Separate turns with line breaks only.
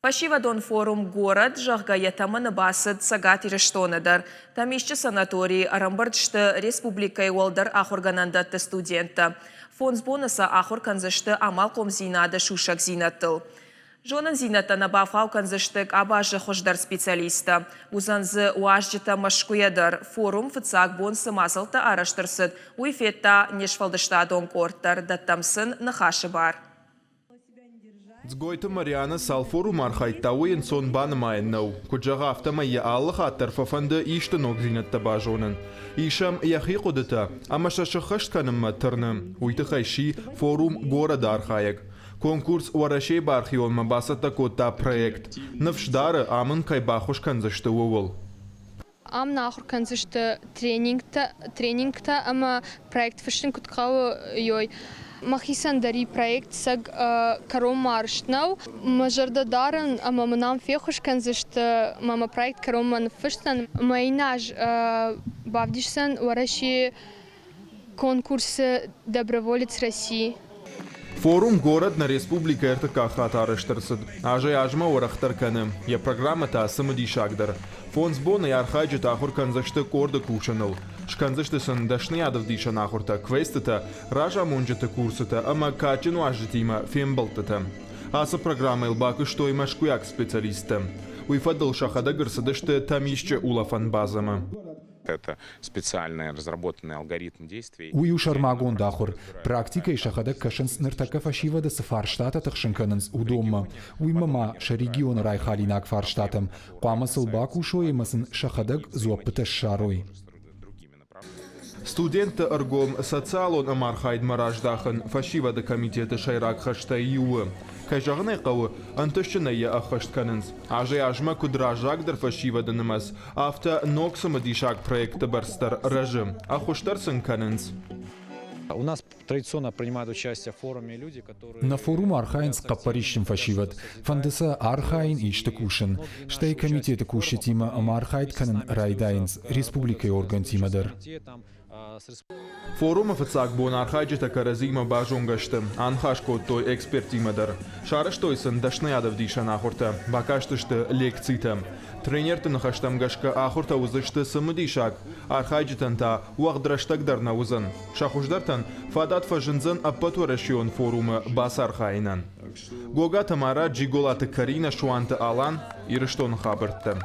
Фӕсивӕдон форум Город, зӕгъгӕ, йӕ тӕмӕны бацыд Цӕгат Ирыстоны дӕр. Тӕмисчъы санаторийы ӕрӕмбырд сты республикӕйы уӕлдӕр ахуыргӕнӕндӕтты студенттӕ. Фондз боны сӕ ахуыр кӕндзысты амалхъомдзинады сусӕгдзинӕдтыл. Зонындзинӕдтӕ нӕ бавгъау кӕндзысты къабазы хуыздӕр специалисттӕ. Уыдзӕн дзы уазджытӕ Мӕскуыйӕ дӕр. Форум фыццаг бон цы мадзӕлттӕ арӕзт ӕрцыд, уый федта не сфӕлдыстадон къорд дӕр. Дӕттӕм сын ныхасы бар.
Дзгойты Марианӕ цал форумы архайдта, уый ӕнцон банымайӕн нӕу. Куыд зӕгъы, афтӕмӕй йӕ алы хатт дӕр фӕфӕнды исты ногдзинӕдтӕ базонын. Ис ӕм йӕхи хъуыдытӕ ӕмӕ сӕ сыххӕст кӕнынмӕ тырны. Уый тыххӕй сси форум «Городы архайӕг». Конкурс Уӕрӕсейы бархионмӕ бацӕттӕ кодта проект. Ныфс дары, ам ын кӕй баххуыс кӕндзысты, ууыл.
Ам нӕ ахуыр кӕндзысты тренингтӕ, тренингтӕ ӕмӕ проект фыссын куыд хъӕуы, ёй. Мӕхицӕн дӕр и проект цӕг кӕронмӕ арызт нӕу. Мӕ зӕрдӕ дарын ӕмӕ мын ам феххуыс кӕндзысты ӕмӕ мӕ проект кӕронмӕ ныффысдзӕн. Мӕ иннӕ аз бавдисдзӕн Уӕрӕсейы конкурсы «Доброволец России».
Форум «Город» нӕ республикӕйы ӕртыккаг хатт арӕзт ӕрцыд. Азӕй-азмӕ уӕрӕхдӕр кӕны, йӕ программӕ та цымыдисагдӕр. Фондз боны йӕ архайджытӕ ахуыр кӕндзысты къорды кусыныл. Скӕндзысты сын дӕсныйадӕвдисӕн ахуыртӕ, квестытӕ, разамонджыты курсытӕ ӕмӕ кадджын уазджытимӕ фембӕлдтытӕ. Ацы программӕйыл бакуыстой мӕскуыйаг специалисттӕ. Уый фӕдыл сӕхӕдӕг ӕрцыдысты Тӕмисчъы улӕфӕн базӕмӕ.
Это специальный разработанный алгоритм действий.
Уый у сӕрмагонд ахуыр. Практикӕйы сӕхӕдӕг кӕсынц ныртӕккӕ фӕсивӕды цы фарстатӕ тыхсын кӕнынц, уыдонмӕ. Уыимӕ ма сӕ регионы райхалинаг фарстатӕм. Хъуамӕ сыл бакусой ӕмӕ сын сӕхӕдӕг дзуӕппытӕ ссарой.
Студентты ӕргом социалон ӕмархайдмӕ раздахын фӕсивӕды комитеты сӕйраг хӕстӕй иу у. Кӕй зӕгъын ӕй хъӕуы, ӕнтыстджынӕй йӕ ӕххӕст кӕнынц. Азӕй-азмӕ куыд раззагдӕр фӕсивӕды нымӕц, афтӕ ног цымыдисаг проектты бӕрц дӕр рӕзы, ӕххуыс дӕр сын кӕнынц.
У нас традиционно принимают участие в форуме люди, которые...
На форумы архайынц хъӕппӕрисджын фӕсивӕд. Фӕнды сӕ архайын, исты кусын. Стӕй комитеты кусджытимӕ ӕмархайд кӕнын райдайынц республикӕйы органтимӕ дӕр.
Форумы фыццаг бон архайджытӕ кӕрӕдзиимӕ базонгӕ сты, аныхас кодтой эксперттимӕ дӕр. Сарӕзтой сын дӕсныйадӕвдисӕн ахуыртӕ, бакастысты лекцитӕ. Тренерты ныхӕстӕм гӕсгӕ ахуыртӕ уыдзысты цымыдисаг, архайджытӕн та уӕгъд рӕстӕг дӕр нӕ уыдзӕн. Сӕ хуыздӕртӕн фадат фӕзындзӕн ӕппӕтуӕрӕсеон форумы бацархайынӕн. Гога Тамара, Джиголаты Каринӕ, Суанты Алан, Ирыстоны хабӕрттӕ.